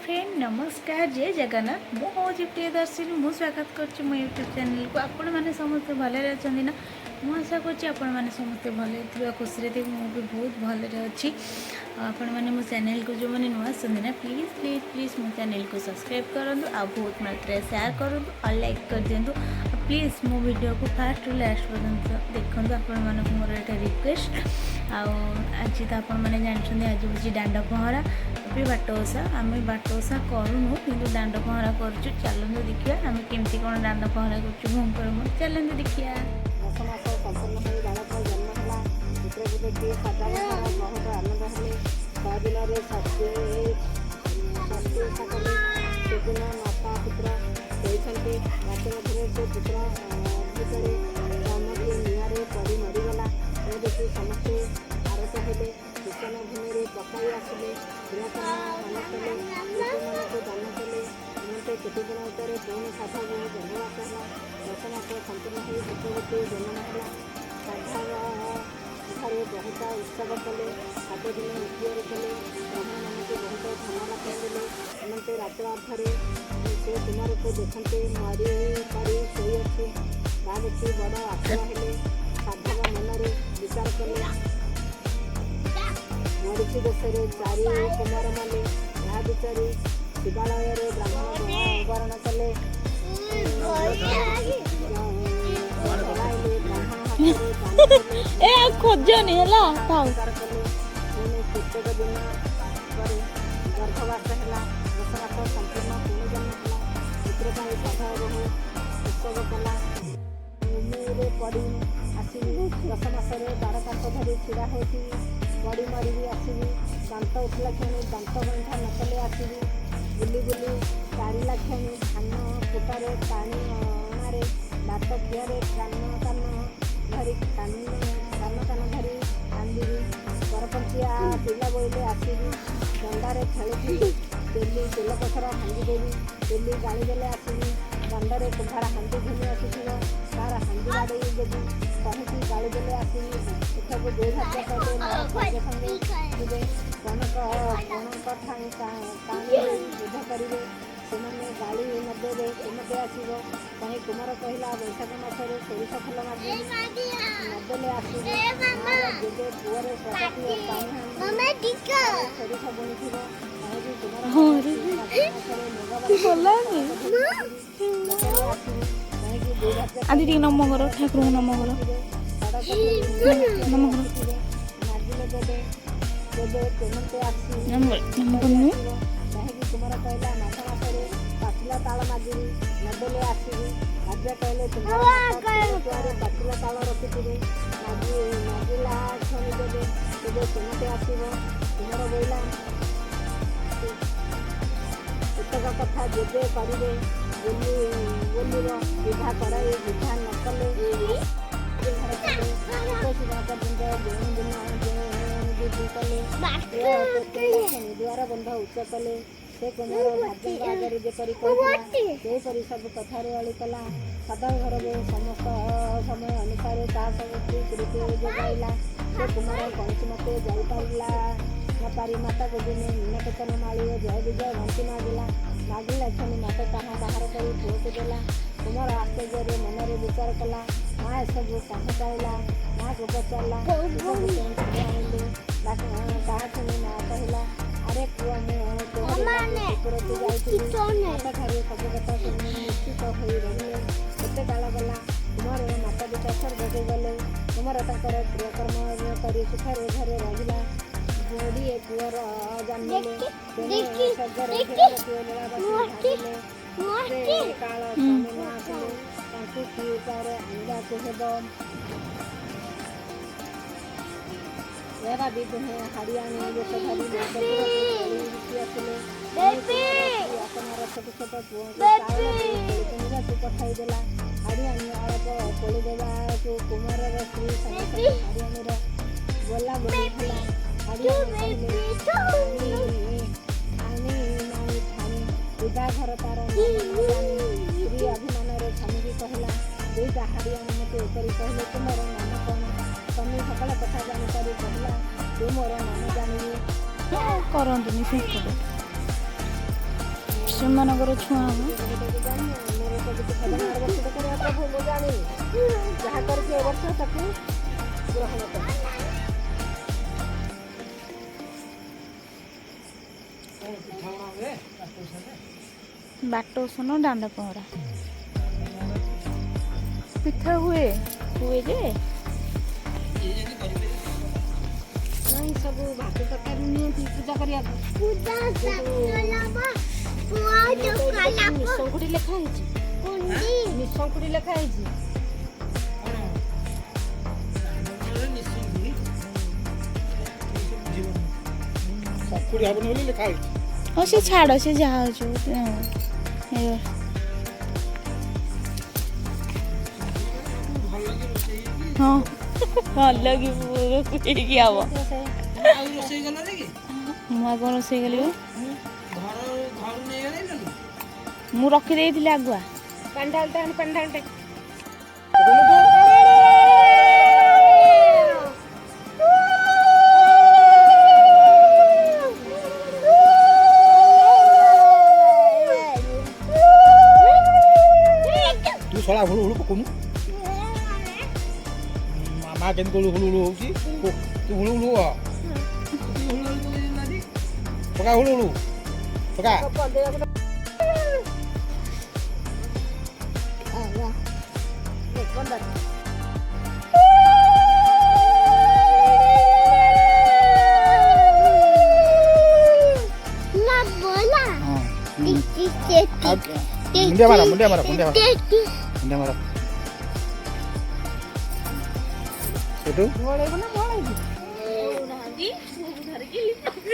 Friend, ନମସ୍କାର, ଜୟ ଜଗନ୍ନାଥ। ମୁଁ ହେଉଛି ପ୍ରିୟଦର୍ଶିନୀ। ମୁଁ ସ୍ୱାଗତ କରୁଛି ମୋ ୟୁଟ୍ୟୁବ୍ ଚ୍ୟାନେଲକୁ। ଆପଣମାନେ ସମସ୍ତେ ଭଲରେ ଅଛନ୍ତି ନା? ମୁଁ ଆଶା କରୁଛି ଆପଣମାନେ ସମସ୍ତେ ଭଲରେ ଥିବେ, ଖୁସିରେ ଥିବେ। ମୁଁ ବି ବହୁତ ଭଲରେ ଅଛି। ଆଉ ଆପଣମାନେ ମୋ ଚ୍ୟାନେଲକୁ ଯେଉଁମାନେ ନୂଆ ଆସନ୍ତି ନା, ପ୍ଲିଜ୍ ପ୍ଲିଜ୍ ପ୍ଲିଜ୍ ମୋ ଚ୍ୟାନେଲକୁ ସବସ୍କ୍ରାଇବ୍ କରନ୍ତୁ ଆଉ ବହୁତ ମାତ୍ରାରେ ସେୟାର କରନ୍ତୁ ଆଉ ଲାଇକ୍ କରିଦିଅନ୍ତୁ। ଆଉ ପ୍ଲିଜ୍ ମୋ ଭିଡ଼ିଓକୁ ଫାଷ୍ଟରୁ ଲାଷ୍ଟ ପର୍ଯ୍ୟନ୍ତ ଦେଖନ୍ତୁ। ଆପଣମାନଙ୍କୁ ମୋର ଏଇଟା ରିକ୍ୱେଷ୍ଟ। ଆଉ ଆଜି ତ ଆପଣମାନେ ଜାଣିଛନ୍ତି, ଆଜି ହେଉଛି ଦାଣ୍ଡ ପହଁରା, ତାପରେ ବାଟ ଓଷା। ଆମେ ବାଟ ଓଷା କରୁନୁ, କିନ୍ତୁ ଦାଣ୍ଡ ପହଁରା କରୁଛୁ। ଚାଲନ୍ତୁ ଦେଖିବା ଆମେ କେମିତି କ'ଣ ଦାଣ୍ଡ ପହଁରା କରୁଛୁ ବୋଉଙ୍କର ମୋର। ଚାଲନ୍ତୁ ଦେଖିବା। 10 ମାସ ସମ୍ପୂର୍ଣ୍ଣ ହୋଇ ବାଳକ ଜନ୍ମ ହେଲା। ପୁତ୍ରକୁ ଦେଖି ସାଧବଙ୍କର ବହୁତ ଆନନ୍ଦ ହେଲେ। 6 ଦିନରେ ଷଷ୍ଠୀ ଓଷା କଲେ। ସେଦିନ ମାତା ପୁତ୍ର ଶୋଇଛନ୍ତି। ରାତି ମଧ୍ୟରେ ସେ ପୁତ୍ର ଭିତରେ ରାମଟି ନିଆଁରେ ପଡ଼ି ମରିଗଲା। ଏ ଦେଖି ସମସ୍ତେ ଆରତ ହେଲେ। କୀର୍ତ୍ତନ ଭୂମିରେ ପକାଇ ଆସିଲେ। କ୍ରିୟାକର୍ମ ମାନ କଲେ, ଲୋକମାନଙ୍କୁ ଦାନ କଲେ। ଏମନ୍ତେ କେତେ ଦିନ ଉତ୍ତରେ ପୁଣି ସାଧବ ଗର୍ଭବାସ ହେଲା। 10 ମାସ ସମ୍ପୂର୍ଣ୍ଣ ହୋଇ ପୁତ୍ର ଗୋଟିଏ ଜନ୍ମ ହେଲା। ସାଧବ ଘରେ ବହୁତ ଉତ୍ସବ କଲେ। 7 ଦିନ ତିଆରି କଲେ। ବ୍ରାହ୍ମଣମାନଙ୍କୁ ବହୁତ ଧନ ଲକ୍ଷ୍ମୀ ଦେଲେ। ଏମନ୍ତେ ରାତ୍ର ଅର୍ଦ୍ଧରେ ସେ କୁମାରକୁ ଦେଖନ୍ତି, ମରି ପଡ଼ି ଶୋଇଅଛି। ତା ଦେଖି ବଡ଼ ଆକୁଳ ହେଲେ। ସାଧବ ମନରେ ବିଚାର କଲେ, ମରିଚି ଦେଶରେ ଚାରି କୁମାର ମଲେ। ଏହା ବିଚାରି ଶିବାଳୟରେ ବ୍ରାହ୍ମଣ ବରଣ କଲେ, ଜଳାଇଲେ, ବ୍ରାହ୍ମଣ ହାତରେ ଦାନ ଦେଲେ। ଏ, ଆଉ ଖୋଜନି ହେଲା, ଥାଉ। ବିଚାର କଲେ। ପୁଣି କେତେକ ଦିନ ପରେ ଗର୍ଭବାସ ହେଲା। 10 ମାସ ସମ୍ପୂର୍ଣ୍ଣ ପୁଣି ଜନ୍ମ ହେଲା। ପୁତ୍ର ପାଇଁ ସାଧବ ବହୁ ଉତ୍ସବ କଲା। ଭୂମିରେ ପଡ଼ି ଆସିବି, 10 ମାସରେ 12 କାଠ ଧରି ଛିଡ଼ା ହୋଇଥିବି, ପଡ଼ି ମରିବି ଆସିବି, ଦାନ୍ତ ଉଠିଲା କ୍ଷଣି ଦାନ୍ତ ଗଇଁଠା ନ କଲେ ଆସିବି, ବୁଲି ବୁଲି ତାରିଲା କ୍ଷଣି, ଧାନ କୁଟାରେ, ପାଣି ଅଣାରେ, ଭାତ ଖିଆରେ କାନ କାନ ଧରି କାନ କାନ କାନ ଧରି କାନ୍ଦିବି, ପରପଞ୍ଚିଆ ପିଲା ବୋଇଲେ ଆସିବି, ଦଣ୍ଡାରେ ଖେଳୁଥିବି, ତେଲି ତେଲ ପଥର ଭାଙ୍ଗିଦେବି, ତେଲି ଗାଳି ଦେଲେ ଆସିବି, ଦାଣ୍ଡରେ କୁମ୍ଭାର ହାଣ୍ଡି ଘେନି ଆସୁଥିବ, ତାର ହାଣ୍ଡି ବାଡ଼େଇ ଦେବି, କହିକି ଗାଳି ଦେଲେ ଆସିବି, ଏଠାକୁ ଦୁଇ ଭାଗ୍ୟ କଲେ ମୋର ସଙ୍ଗେ ସଙ୍ଗେ ଯିବେ, କଣକ କଣକ ଠାଣି ଯୁଦ୍ଧ କରିବେ, ସେମାନେ ଗାଳି ନଦେବେ କେମିତି ଆସିବ? କହି କୁମାର କହିଲା, ବୈଶାଖ ମାସରେ ସୋରିଷ ଫୁଲ ମାଗିବି, ନଦେଲେ ଆସିବି। ମାର ଯେବେ କୂଅରେ ସ୍ୱାଗତୀୟ ପାଣି ହାଣ୍ଡି ସୋରିଷ ବୁଣିଥିବ, କାହିଁକି କୁମାର କହିଲା, ମାସରେ ମୁଗ ନଦେଲେ ଆସିବି। କାହିଁକି ଦୁଇ ଭାଗ୍ୟ ଆଜି ଟିକେ ନମ କର ଠାକୁରଙ୍କୁ, ନମ କର, ନମ କର। ମାଗିଲେ ଦେବେ, ତେବେ କେମନ୍ତେ ଆସିବି? ନମ କର, ନମ କରୁନୁ। କାହିଁକି କୁମାର କହିଲା, ମାଘ ମାସରେ ପାଚିଲା ତାଳ ମାଗିବି, ନଦେଲେ ଆସିବି। ରାଜା କହିଲେ, ତୁମର ମାତା କୁଆରେ ପାଚିଲା ତାଳ ରଖିଥିବେ, ମାଗିଲା କ୍ଷଣି ଦେବେ, ତେବେ କେମନ୍ତେ ଆସିବ? କୁମାର ବୋଇଲା, ଏତକ କଥା ଯେବେ କରିବେ ବୁଲି ବୁଲିବ, ବିଭା କରାଇ ବିଭା ନ କଲେ ଘର କଲେ। 21 ଦିନ ପର୍ଯ୍ୟନ୍ତ ଯେଉଁ ଦିନ ଯେଉଁ ବିଧି କଲେ, ଦୁଆର ବନ୍ଧ ଉଚ୍ଚ କଲେ। ସେ କୁମାର ଭାଗ୍ୟଙ୍କ ଆଗରେ ଯେପରି କହିଥିଲା, ସେହିପରି ସବୁ କଥାରୁ ଅଳି କଲା। ସାଧବ ଘର ବୋହୂ ସମସ୍ତ ସମୟ ଅନୁସାରେ ତାହା ସବୁ ଠିକ୍ ରୂପେ ଯୋଗାଇଲା। ସେ କୁମାର କୌଣସି ମତେ ଯାଇପାରିଲା ନପାରି ମାତାକୁ ଦିନେ ମୀନକେତନ ମାଳି ଓ ଜୟ ବିଜୟ ଘଣ୍ଟି ମାଗିଲା। ମାଗିଲା କ୍ଷଣି ମାତା ତାହା ବାହାର କରି ପୁଅକୁ ଦେଲା। କୁମାର ଆଶ୍ଚର୍ଯ୍ୟରେ ମନରେ ବିଚାର କଲା, ମା ଏସବୁ କାହିଁ ପାଇଲା? ମାକୁ ପଚାରିଲା, ଏସବୁ କେଉଁଠାରୁ ଆଣିଲୁ? ତାହା ଶୁଣି ମା କହିଲା, ଆରେ ପୁଅ, ମୁଁ ତୋହରି ଲାଗି କୁକୁରକୁ ଯାଇଥିଲି। ମାତାଠାରୁ ସବୁ କଥା ଶୁଣି ନିଶ୍ଚିତ ହୋଇ ରହିଲେ। କେତେ କାଳ ଗଲା। କୁମାରର ମାତା ପିତା ସ୍ୱର୍ଗକୁ ଗଲେ। କୁମାର ତାଙ୍କର କ୍ରିୟାକର୍ମ କରି ସୁଖରେ ଘରେ ରହିଲା। ଯୋଡ଼ିଏ ପୁଅର ଜନ୍ମିଲେ। ତେଣୁ ସ୍ୱର୍ଗରେ ହୀରାବତୀ ଓ ଲୀଳାବତୀ ଭାବିଲେ, ଏତେ କାଳ ସ୍ୱାମୀ ନ ଆସିଲେ ତାଙ୍କୁ କି ଉପାୟରେ ଆଣିବାକୁ ହେବ? ଏହା ଭାବି ଦୁହେଁ ହାଡ଼ିଆଣୀ ବେଶ ଧରି ନଗରକୁ କୋଳି ବିକି ଆସିଲେ। ପୁଣି କୁମାର ସ୍ତ୍ରୀ ଆପଣାର ଛୋଟ ଛୋଟ ପୁଅଙ୍କୁ ଚାଉଳ ଦେଇ କୋଳି କିଣିବାକୁ ପଠାଇଦେଲା। ହାଡ଼ିଆଣୀ ଅଳପ କୋଳି ଦେବାକୁ କୁମାରର ସ୍ତ୍ରୀ ସଙ୍ଗେ ସଙ୍ଗେ ହାଡ଼ିଆଣୀର ବୋଲା ବୋଲି ହେଲା। ହାଡ଼ିଆଣୀ କହିଲେ, ଆଣି ନାଇଁ ଠାଣି, ବିଭାଘର ତାର ନାମ ନ ଜାଣି। ସ୍ତ୍ରୀ ଅଭିମାନରେ ସ୍ୱାମୀକି କହିଲା, ଦୁଇଟା ହାଡ଼ିଆଣୀ ମୋତେ ଏପରି କହିଲେ, ତୁମର ନାମ କ'ଣ? ସ୍ୱାମୀ ସକଳ କଥା ଜାଣିପାରି କହିଲା, ତୁ ମୋର ନାମ ଜାଣିବି କରନ୍ତୁନି ସେପଟେ। ସେମାନଙ୍କର ଛୁଆଁ ହବ। ଜାଣିନି, ଆମର ତ କିଛି ହେବନି। ଆର ବର୍ଷ ତ କରିବା ପ୍ରଭୁ, ମୁଁ ଜାଣିନି। ଯାହା କରିଛି ଏ ବର୍ଷ ତାକୁ ଗ୍ରହଣ କର। କଣ ପିଠାପଣା ହୁଏ ବାଟ? ବାଟ ଉଷୁନ, ଦାଣ୍ଡ ପହଁରା ପିଠା ହୁଏ, ହୁଏ ଯେ। ନାଇଁ, ସବୁ ଭାତ ତରକାରୀ ନିଅନ୍ତି ପୂଜା କରିବାକୁ। ନିଶଙ୍କୁଡ଼ି ଲେଖା ହେଇଛି, ନିଶଙ୍କୁଡ଼ି ଲେଖା ହେଇଛି। କଣ ନିଶୁଙ୍ଗୁଡ଼ି? ସଙ୍କୁଡ଼ି ହବନି ବୋଲି ଲେଖା ହେଇଛି। ହଁ, ସେ ଛାଡ଼, ସେ ଯାହା ହଉଛି ହଉ। ଭଲ କି ରୋଷେଇ ହେଇକି। ହଁ, ଭଲ କି ହେଇକି ହବ। ଆଉ ରୋଷେଇ କଲନି କି? ମୁଁ ଆଉ କଣ ରୋଷେଇ କଲି? ଘର ଘରୁ ନେଇଗଲେଣି। ମୁଁ ରଖିଦେଇଥିଲି ଆଗୁଆ। ପାଣି ଢାଳଟେ ଆଣି, ପାଣି ଢାଳଟେ। ତୁ ଶଳା ହୁଳୁ ହୁଳୁ ପକଉନୁ। ମା କେମିତି ହୁଳୁ ହୁଳୁ ହୁଳୁ ହଉଛି, ତୁ ହୁଳୁ ହୁଳୁ ହ। ହୁଳୁ ହୁଳୁ ପକେଇ ନାହାନ୍ତି। ପକା, ହୁଳୁ ହୁଳୁ ପକା। ପଦେଇବାକୁ 15। ହଁ, ମୁଣ୍ଡିଆ ମାର, ମୁଣ୍ଡିଆ ମାର, ମୁଣ୍ଡିଆ ମାର, ମୁଣ୍ଡିଆ ମାର ସେଠୁ। ଭଳେଇବୁ ନା ଭଳେଇବୁ?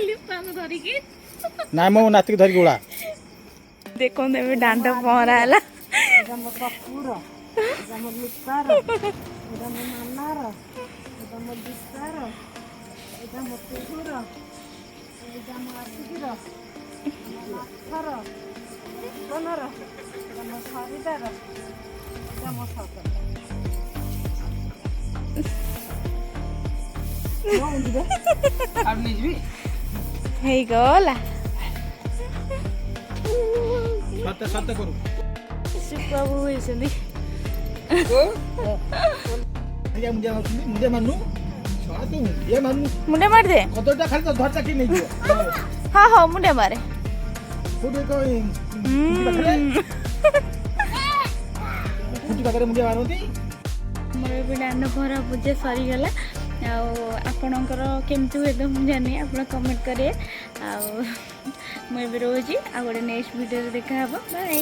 ଲିପାକୁ ଧରିକି। ନାଇଁ, ମୋ ନାତିକି ଧରିକି ଉଳା। ଦେଖନ୍ତୁ, ଏବେ ଦାଣ୍ଡ ପହଁରା ହେଲା। ଏଇଟା ମୋ ପପୁର, ଏଇଟା ମୋ ଲିପାର, ଏଇଟା ମୋ ମାମାର, ଏଇଟା ମୋ ଦୀପାର, ଏଇଟା ମୋ ପିହୁର, ଏଇଟା ମୋ ଆସିକିର, ମୋ ମାଥର ଜୀବନର, ଏଇଟା ମୋ ସରିତାର, ଏଇଟା ମୋ ସତ। ଆଉ ନେଇଯିବି। ହେଇଗଲା। ସତେ ସତେ କରୁ। ଶୁଖୁଆ ବୋହୁ ହେଇଛନ୍ତି। ମୁଣ୍ଡିଆ ମାରୁଛନ୍ତି, ମୁଣ୍ଡିଆ ମାରୁନୁ ଶଳା, ତୁ ମୁଣ୍ଡିଆ ମାରୁନୁ। ମୁଣ୍ଡିଆ ମାରିଦେ। କଦଳୀଟା ଖାଲି ତ ଧର, ଚାକି ନେଇଯିବ। ହଁ ହଁ, ମୁଣ୍ଡିଆ ମାରେ। କୋଉଠି ଏକ ଖୁଣ୍ଟି ପାଖରେ, ଖୁଣ୍ଟି ପାଖରେ ମୁଣ୍ଡିଆ ମାରନ୍ତି। ଆମର ଏବେ ଦାଣ୍ଡ ପହଁରା ପୂଜା ସରିଗଲା। ଆଉ ଆପଣଙ୍କର କେମିତି ହୁଏ ତ ମୁଁ ଜାଣିନି, ଆପଣ କମେଣ୍ଟ କରିବେ। ଆଉ ମୁଁ ଏବେ ରହୁଛି, ଆଉ ଗୋଟେ ନେକ୍ସଟ ଭିଡ଼ିଓରେ ଦେଖାହେବ। ବାଏ।